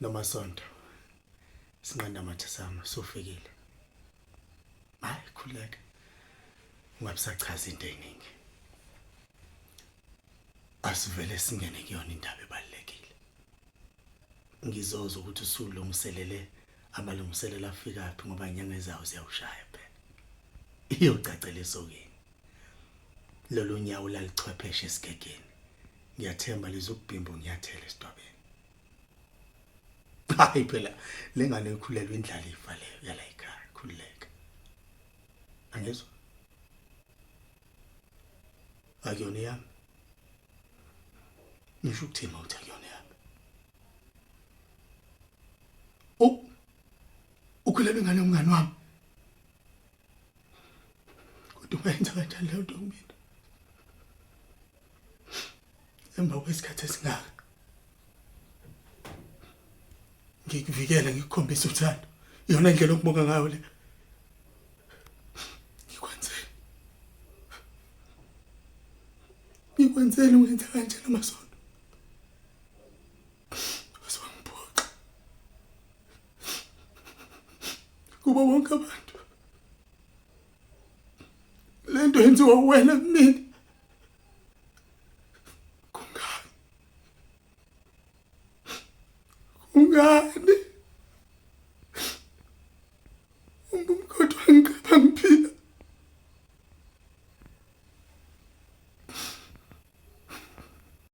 Nomasonto sinqanda amathe sami sufikile. Hayi khuleka. Ungabisachaza into eningi. Asivele singene kuyona indaba ebalekile. Ngizozwa ukuthi usulungiselele amalungiselelo afikaphi ngoba inyanga ezayo ziyawushaya phela. Iyocacela esokeni. Lolu nyawo lalichwepheshe esigegeni. Ngiyathemba lizokubhimba unyathele esidwabeni. Hayi phela lengane ikhulelwe indlalifa leyo yala ekhaya khululeka. Angizwa. Akuyona yami. Ngisho ukuthini mawuthi akuyona yami. U Ukhulelwe ingane yomngane wami. Kodwa ungayenza kanjani leyo nto kumina? Emva kwesikhathi esingaka ngikuvikela ngikukhombisa uthando. Iyona indlela okubonga ngayo le. Ngikwenzele. Ngikwenzele ungenza kanjena amasondo. Wangiphoxa. Kubo bonke abantu. Lento yenziwa wena kumina. Kungani? Kungani?